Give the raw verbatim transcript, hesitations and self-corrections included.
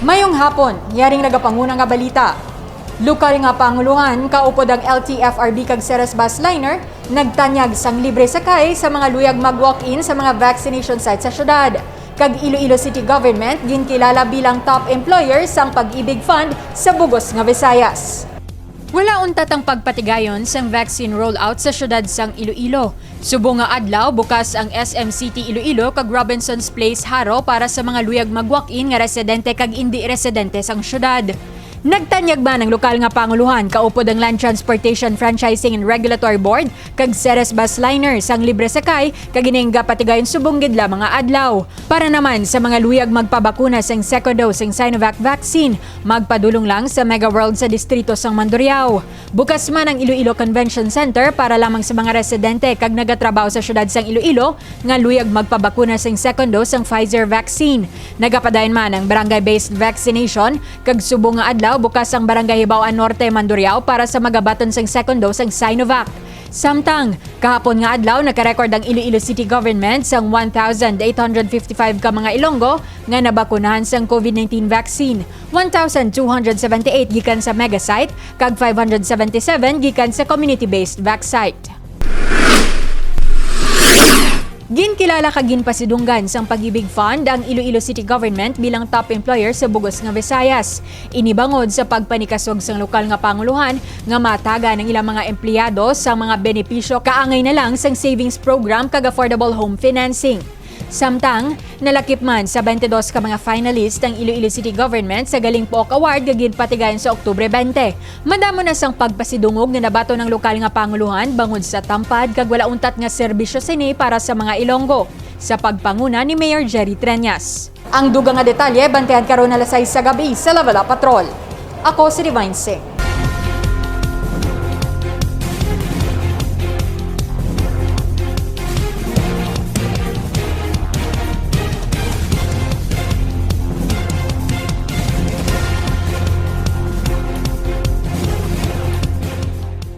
Mayong hapon, yaring nagapanguna nga balita. Lokal nga pangulohan, kaupod ang L T F R B kag Ceres Bus Liner, nagtanyag sang libre sakay sa mga luyag mag-walk-in sa mga vaccination site sa syudad. Kag Iloilo City Government ginkilala bilang top employer sang Pag-ibig Fund sa bug-os nga Visayas. Wala untat ang pagpatigayon sang vaccine rollout sa syudad sang Iloilo. Subong nga adlaw, bukas ang S M City Iloilo kag Robinson's Place Jaro para sa mga luyag mag-walk-in nga residente kag indi residente sang syudad. Nagtanyag man ang lokal nga pangulohan, kaupod ang Land Transportation Franchising and Regulatory Board kag Ceres Bus Liner, sang libre sakay kag ini nga patigayon subong gid lamang nga adlaw. Para naman sa mga luyag magpabakuna sang second dose sang Sinovac vaccine, magpadulong lang sa Mega World sa distrito sang Mandurriao. Bukas man ang Iloilo Convention Center para lamang sa mga residente kag nagatrabaho sa siyudad sang Iloilo nga luyag magpabakuna sang second dose sang Pfizer vaccine. Nagapadayon man ang barangay-based vaccination, kag subong nga adlaw bukas ang Barangay Hibaw-an Norte, Mandurriao para sa magabaton sang second dose sang Sinovac. Samtang, kahapon nga adlaw, nakarecord ang Iloilo City Government sang one thousand eight hundred fifty-five ka mga Ilonggo nga nabakunahan sang COVID nineteen vaccine, one thousand two hundred seventy-eight gikan sa Megasite, kag five hundred seventy-seven gikan sa community-based Vacsite. Ginkilala kag ginpasidunggan sang Pag-ibig Fund ang Iloilo City Government bilang top employer sa bug-os nga Visayas. Ini bangod sa pagpanikasog sang lokal nga pangulohan nga matagan ang ilang mga empleyado sa mga benepisyo kaangay na lang sang savings program kag affordable home financing. Samtang, nalakip man sa twenty-dos ka mga finalist ang Iloilo City Government sa Galing Pook Award nga ginpatigayon sa Oktubre twenty. Madamo na sang pagpasidungog nga nabaton ang lokal nga pangulohan bangod sa tampad kag wala untat nga serbisyo sini para sa mga Ilonggo, sa pagpanguna ni Mayor Jerry Treñas. Ang dugang nga detalye, bantayan karon alas sais sa gabi sa Lavela Patrol. Ako si Divine Singh.